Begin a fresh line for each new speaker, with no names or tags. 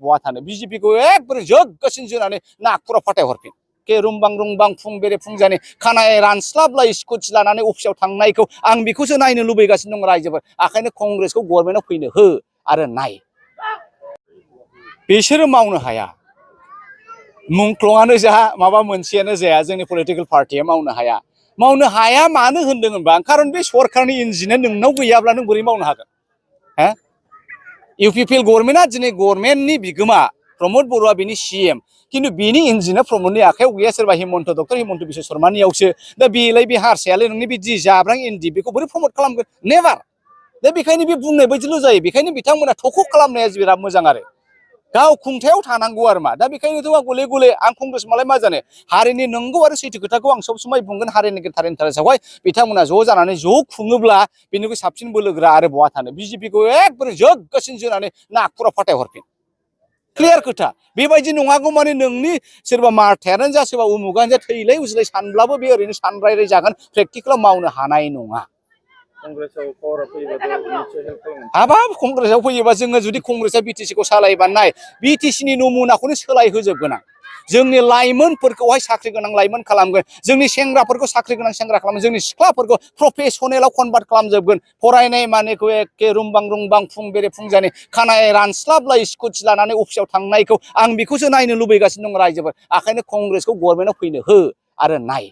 बहा थानो बिजेपिखौ एकदम जोगगासिनो जोनानै नागपुराव फाथायहरफिन के रुंबां फुं बेरे फुंजानि खानाय रानस्लाबलाय स्कुटि लानानै अफिसाव थांनायखौ आं बेखौसो नायनो लुबैगासिनो दं रायजोफोर ओंखायनो कंग्रेसखौ गभर्नमेन्टआव फैनो हो आरो नाय बिसोरो मावनो हाया मुंख्लंआनो जा माबा मोनसेयानो जाया जोंनि पलिटिकल पार्टिया मावनो हाया मानो होनदों होनबा खारन बे सरकारनि इन्जिना नोंनाव गैयाब्ला नों बोरै मावनो हागोन हो इउपिपिएल गभर्नमेन्टआ दिनै गभर्नमेन्टनि बिगोमा प्रमोद बरुवा बिनि सीएम किन्तु बिनि इन्जिना प्रमोदनि आखायाव गैया सोरबा डक्टर हिमन्त बिश्व शर्मानियावसो दा बेलाय बे हारसायालाय नोंनि बे जि जाब्रां इन्दि बेखौ बोरै प्रमोट खालामगोन नेभार दा बेखायनो बे बुंनाय बायदिल' जायो बेखायनो बिथांमोना थख' खालामनाया बिराद मोजां आरो गाव खुंथायाव थानांगौ आरो मा दा बेखायनोथ' गले गले आं कंग्रेस मालाय मा जानो हारिनि नंगौ आरो सैथो खोथाखौ आं सब समाय बुंगोन हारिनि इन्टारेस्टआवहाय बिथांमोना ज' जानानै ज' खुङोब्ला बेनिख्रुइ साबसिन बोलोगोरा आरो बहा थानो बिजेपिखौ एकदम जोगगासिनो जोनानै नागपुराव फाथायहरफिन क्लियार खोथा बेबायदि नङागौ माने नोंनि सोरबा मारथायानो जा सोरबा उमुगानो जा थैलाय उजिलाय सानब्लाबो बे ओरैनो सानरायराय जागोन प्रेक्टिकेलाव मावनो हानाय नङा हाबाब कंग्रेसआव फैयोबा जोङो जुदि कंग्रेसआ बिटिसिखौ सालायोबा नाय बिटिसिनि नमुनाखौनो सोलायहोजोबगोन आं जोंनि लाइमोनफोरखौहाय साख्रि गोनां लाइमोन खालामगोन जोंनि सेंग्राफोरखौ साख्रि गोनां सेंग्रा खालामगोन जोंनि सिख्लाफोरखौ प्रफेसनेलाव कनभार्ट खालामजोबगोन फरायनाय मानेखौ एखे रुंबां फुं बेरे फुंजानि खानाय रानस्लाबलाय स्कुटि लानानै अफिसाव थांनायखौ आं बेखौसो नायनो लुबैगासिनो दं रायजोफोर ओंखायनो कंग्रेसखौ गभर्नमेन्टआव फैनो हो आरो नाय